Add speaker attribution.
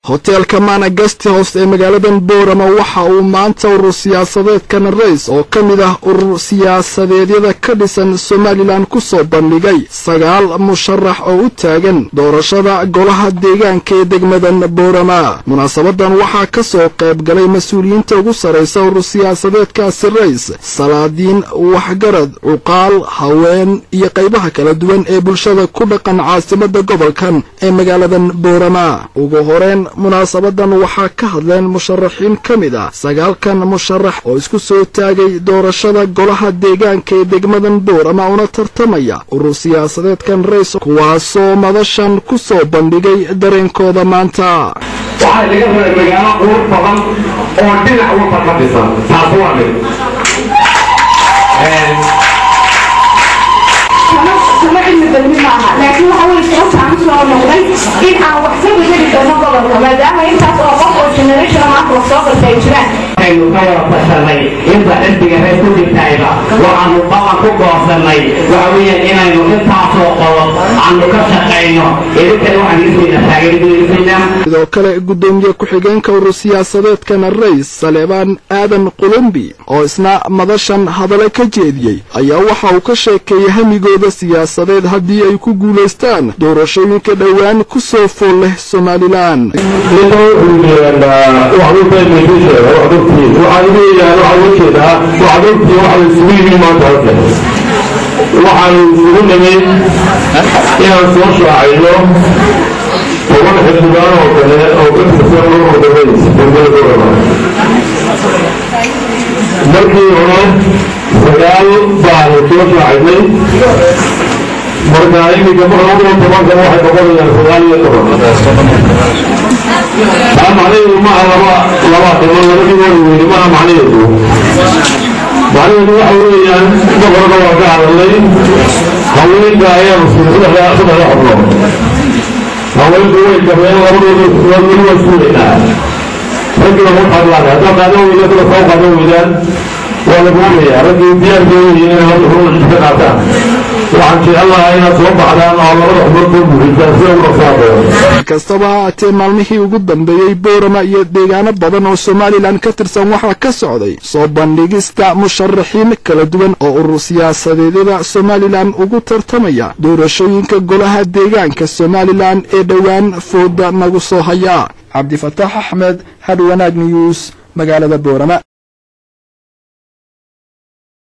Speaker 1: Hoteelka Mana Guest House ee magaaladan Boorama waxa uu maanta urur siyaasadeedkan Rays oo ka mid ah urur siyaasadeedyada ka dhisan Somaliland ku soo bandhigay 9 musharax oo u taagan doorashada golaha deegaanka ee degmadan Boorama. Munaasabadan waxaa ka soo qayb galay mas-uuliyiinta ugu sarraysa urur siyaasadeedkaasi Rays, salaadiin, waxgarad, cuqaal, haween iyo qaybaha kala duwan ee bulshada ku dhaqan caasimada gobolkan ee magaaladan Boorama. Ugu horeen munaasabadan waxaa ka hadleen musharaxiin ka mid ah 9kan musharax oo isku soo taagay doorashada golaha deegaanka ee degmadan Boorama una tartamaya urur siyaasadeedkan Rays, kuwaasoo madashan ku soo bandhigay dareenkooda maanta.
Speaker 2: Waxaa laga rabay magaalo qurux badan oo dhinac walba ka dhisan, taas waa mid.
Speaker 3: Kuma cilmi badni maaha, laakiin waxa weye sababta aan usoo noqday in aan wax ka bedeli doono gobolka, maadaama intaas oo qof oo generation maanta wax soo barta ay jiraan.
Speaker 2: Waxaynu ka wada tashanay inta xisbiga Reer ku jirtayba, waxaanu ballan ku goosannay waxa weeyaan inaynu intaasoo qodob aanu ka shaqayno. Idinkana waxaan idinsiinaa taageeridin idinsiinaa.
Speaker 1: Sidoo kale guddoomiye ku-xigeenka urur siyaasadeedkan Rays, Saleebaan Aadan Qulumbi, oo isna madashan hadale ka jeediyey ayaa waxa uu ka sheekeeyey hamigooda siyaasadeed haddii ay ku guulaystaan doorashooyinka dhowaan ku soo fool leh Somalilan.
Speaker 4: Waxaad ogtihiin waxa la isugu yimi maanta halkan. Waxaanu isugu nimid inaan soo shaacino 10 xildhibaan oo kale oo ka tirsan ururka Rays degmada Boorama. Markii hore 9 baanu soo shaacinay, marka iminka marka ugu 10kan waxay noqonayaan 19. Taa macnaheedu maaha laba dhiman, labadii waa weyne maaha macnaheedu. Macnaheedu waxa weeyaan, mar horena waan ka hadalnay, haweenka ayaanu siinay saddexda xubnood. Haweenku way gabeen labadooda xubnood, weli waa sugaynaa. Raggina ma qadlaan, haddaa qaadan weydaan sida soo qaadan weydaan waa lagu ogayaa. Raggii diyaar bay yihiin inay labada xubnood ka qaataan. Waxaan jecel lahaa inaad soo baxdaan oo labada xubnood soo buuxisaan sida ugu dhaqsaha badan.
Speaker 1: Kastaba ha haatee, maalmihii ugu dambeeyey Boorama iyo deegaano badan oo Somalilan ka tirsan waxaa ka socday soo bandhigista musharaxiin kala duwan oo urur siyaasadeedyada Somalilan ugu tartamaya doorashooyinka golaha deegaanka Somalilan ee dhowaan fooda nagu soo haya. Cabdifataax Axmed, Hadh Wanaag News, magaalada Boorama.